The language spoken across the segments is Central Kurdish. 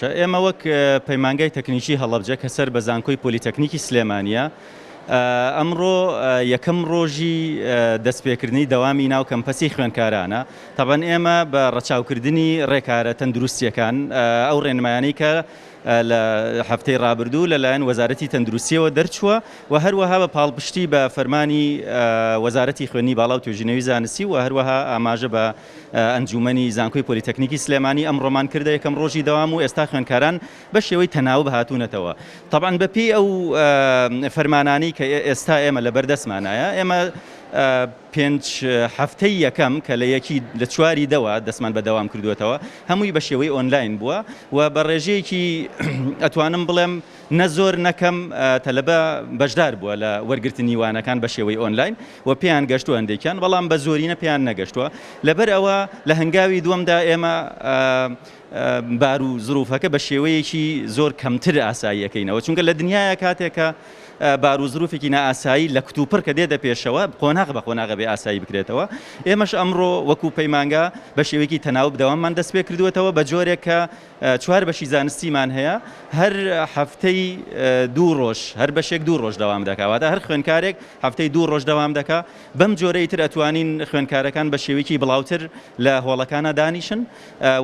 ئێمە وەک پەیمانگای تەکنیکی هەڵەبجە کە سەر بە زانکۆی پۆلیتەکنیکی سلێمانییە، ئەمڕۆ یەکەم ڕۆژی دەستپێکردنی دەوامی ناو کەمپەسی خوێندکارانە، تەبعەن ئێمە بە ڕەچاوکردنی ڕێکارە تەندروستییەکان، ئەو ڕێنمایانەی کە لە هەفتەی ڕابردوو لەلایەن وەزارەتی تەندروستییەوە دەرچووە و هەروەها بە پاڵپشتی بە فەرمانی وەزارەتی خوێندنی باڵا و توێژینەوەی زانستی و هەروەها ئاماژە بە ئەنجوومەنی زانکۆی پۆلیتەکنیکی سلێمانی ئەمڕۆمان کردە یەکەم ڕۆژی دەوام و ئێستا خوێندکاران بە شێوەی تەناوب هاتوونەتەوە. تەبعەن بە پێی ئەو فەرمانانەی کە ئێستا ئێمە لە بەردەستمانایە ئێمە پێنج هەفتەی یەکەم کە لە یەکی لە چواری دەوە دەستمان بە دەوام کردووەتەوە هەمووی بە شێوەی ئۆنلاین بووە و بە ڕێژەیەکی ئەتوانم بڵێم نە زۆر نە کەم تەلەبە بەشدار بووە لە وەرگرتنی وانەکان بە شێوەی ئۆنلاین و پێیان گەشتووە هەندێکیان بەڵام بە زۆرینە پێیان نەگەشتووە لەبەر ئەوە لە هەنگاوی دووەمدا ئێمە بار و زروفەکە بە شێوەیەکی زۆر کەمتر ئاساییەکەینەوە چونکە لە دنیاە کاتێکە بار و زروفێکی نائاسایی لە کتوپڕ کە دێتە پێشەوە قۆناغ بە قۆناغە بێ ئاسایی بکرێتەوە ئێمەش ئەمڕۆ وەکو پەیمانگا بە شێوەیەکی تەناوب دەواممان دەست پێ کردووەتەوە بە جۆرێک کە چوار بەشی زانستیمان هەیە، هەر هەفتەی دوو ڕۆژ هەر بەشێک دوو ڕۆژ دەوام دەکا، واتە هەر خوێندکارێک هەفتەی دوو ڕۆژ دەوام دەکا، بەم جۆرە ئیتر ئەتوانین خوێندکارەکان بە شێوەیەکی بڵاوتر لە هۆڵەکانا دانیشن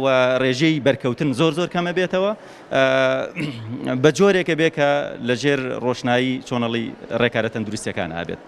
و ڕێژەی بەرکەوتن زۆر زۆر کەم ئەبێتەوە بە جۆرێک ئەبێ کە لە ژێر ڕۆشنایی چۆنەڵی ڕێکارە تەندروستیەکان ئابێت.